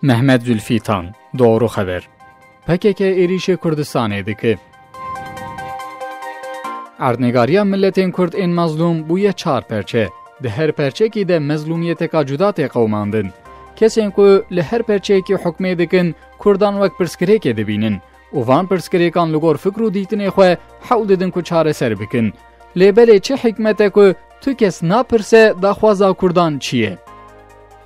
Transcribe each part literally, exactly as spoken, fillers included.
Mehmet Zülfîtan, Doğru Haber. P K K êrîşê Kurdistanê dike. Erdnîgariya miletên Kurd ên mezlûm bûye çar perçe. Di her perçekî de mezlûmiyeteka cuda tê qewimandin. Kesên ku li her perçeyekî hukmê dikin, Kurdan wek pirsgirêkê dibînin û van pirsgirêkan li gor fikr û dîtinê xwe hewl didin ku çareser bikin. Lê belê çi hikmet e ku tu kes napirse daxwaza Kurdan çi ye?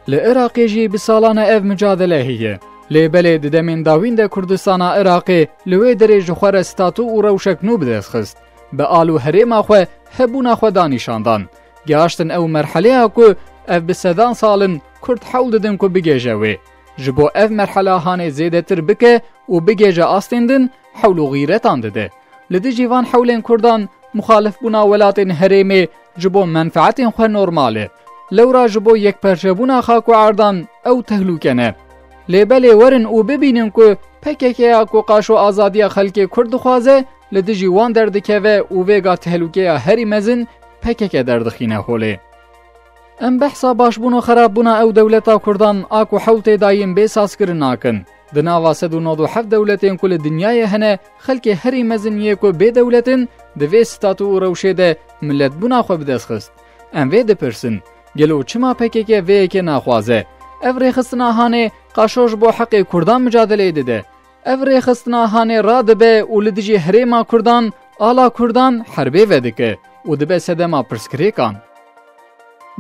Li Iraqê jî bi salan e ev micadele heye. Lê belê di demên dawîn de Kurdistana Iraqê li wê derê ji xwe re statû û rewşek nû bi dest xist. Bi al û herêma xwe hebûna xwe da nîşandan. Gihaştin ew merheleya ku ev bi sedan sal in Kurd hewl didin ku bigêje wê. Ji bo ev merhela hanê zêdetir bike û bigêje astên din, hewl û xîretan dide. Li dijî van hewlên Kurdan, muxalifbûna welatên herêmê ji bo menfeetên xwe normal e. Lewra ji bo yekperçebûna xak û erdan ew tehlûke ne. Lê belê werin û bibînin ku P K K ya ku qaşo azadiya xelkê Kurd dixwaze, li dijî wan derdikeve û vêga tehlûkeya herî mezin P K K derdixîne holê. Em behsa başbûn û xerabbûna ew dewleta Kurdan a ku hewl tê dayîn bê sazkirin nakin. Di nava sed û nod û heft dewletên ku li dinyayê hene, xelkê herî mezin yê ku bê dewlet in, di vê statû û rewşê de miletbûna xwe bi dest xist. Em vê dipirsin, gelo çima P K K vê yekê naxwaze? Ev rêxistina hanê qaşo ji bo heqê Kurdan micadeleyê dide. Ev rêxistina hanê radibe û li dijî herêma Kurdan, ala Kurdan herbê vedike û dibe sedema pirsgirêkan.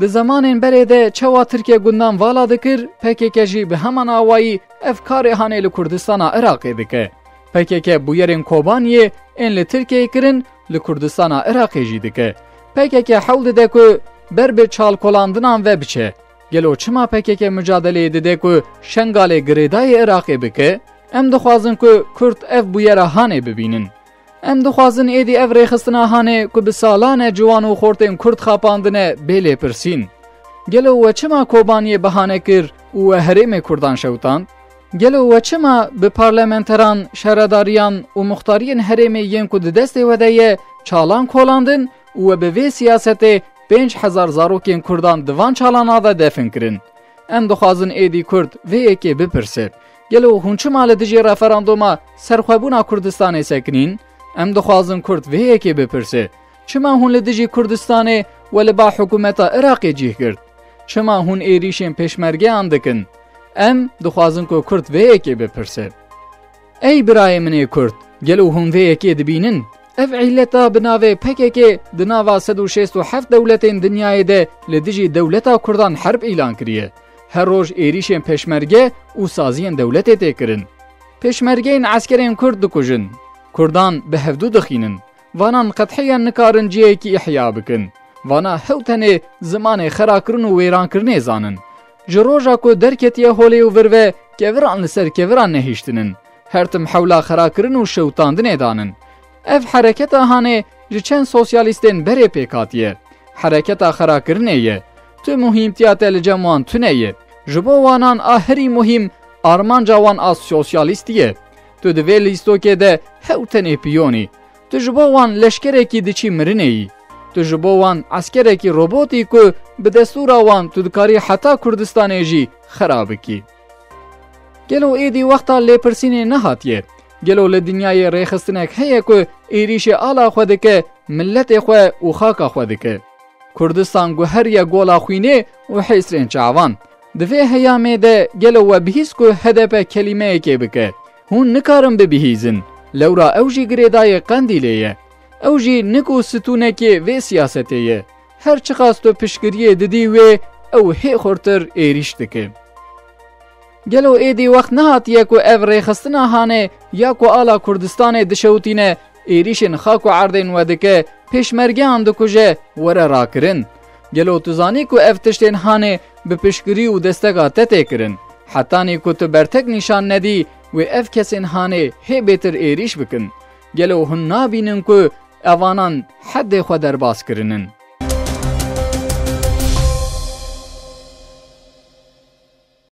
Di zemanên berê de çawa Tirkiye gundan vala dikir, P K K jî bi heman awayî ev karê hanê li Kurdistana Iraqê dike. P K K bûyerên Kobaniyê ên li Tirkiyeyê kirin, li Kurdistana Iraqê jî dike. P K K hewl dide ku ber bi çalkolandinan ve biçe. Gelo çima P K K micadeleyê dide ku Şengalê girêdayê Iraqê bike? Em dixwazin ku Kurd ev bûyera hanê bibînin. Em dixwazin êdî ev rêxistina hanê ku bi salan e ciwan û xortên Kurd xapandine bê lêpirsîn. Gelo we çima Kobaniyê bahane kir û we herêmê Kurdan şewitand? Gelo we çima bi parlamenteran, şaredariyan û muxtariyên herêmê yên ku di destê we de ye, çalan kolandin û we bi vê siyasetê pênc hezar zarokên Kurdan di van çalana de defin kirin? Em dixwazin êdî Kurd vê yekê bipirse. Gelo hûn çima li dijî referanduma serxwebûna Kurdistanê sekinîn? Em dixwazin Kurd vê yekê bipirse. Çima hûn li dijî Kurdistanê we li ba hikûmeta Iraqê cih girt? Çima hûn êrîşên pêşmergeyan dikin? Em dixwazin ku Kurd vê yekê bipirse. Ey birayê min ê Kurd, gelo hûn vê yekê dibînin? Ev îleta bi navê P K K di nava sed û şêst û heft dewletên dinyayê de li dijî dewleta Kurdan herb îlan kiriye. Her roj êrîşên pêşmerge û saziyên dewletê tê kirin. Pêşmergeyên eskerên Kurd dikujin. Kurdan bi hevdû dixînin. Vanan qethiyen nikarin cihekî îhya bikin. Vana hew tenê zimanê xerakirin û wêrankirinê zanin. Ji roja ku derketiye holê û vir ve keviran li ser keviran nehiştinin. Her tim hewla xerakirin û şewitandinê danin. Ev hereketa hanê ji çend sosyalîstên berê pêk hatiye. Hereketa xerakirinê ye. Tu muhîmtiya te li cem wan tune ye. Ji bo wanan a herî muhîm, armanca wan a sosyalîstî ye. Tu di vê lîstokê de hew tenê piyonî. Tu ji bo wan leşkerekî diçî mirinê yî. Tu ji bo wan eskerekî robotî ku bi destûra wan tu dikarî heta Kurdistanê jî xera bikî. Gelo êdî wexta lêpirsînê nehatiye? Gelo li dinyayê rêxistinek heye ku êrîşê ala xwe dike, miletê xwe û xaka xwe dike? Kurdistan guheriye gola xwînê û hêsrên çavan. Di vê heyamê de gelo we bihîst ku H D P kelîmeyekê bike? Hûn nikarin bibihîzin. Lewra ew jî girêdayê Qendîlê ye. Ew jî nik û stûnekê vê siyasetê ye. Her çiqas tu piştgiriyê didî wê, ew hê xurtir êrîş dike. Gelo êdî wext nehatiye ku ev rêxistina hanê ya ku ala Kurdistanê dişewitîne, êrîşên xak û erdên we dike, pêşmergeyan dikuje, were rakirin? Gelo tu zanî ku ev tiştên hanê bi piştgirî û desteka te tê kirin? Hetanî ku tu bertek nîşan nedî, wê ev kesên hanê hê bêtir êrîş bikin. Gelo hûn nabînin ku evanan heddê xwe derbas kirinin?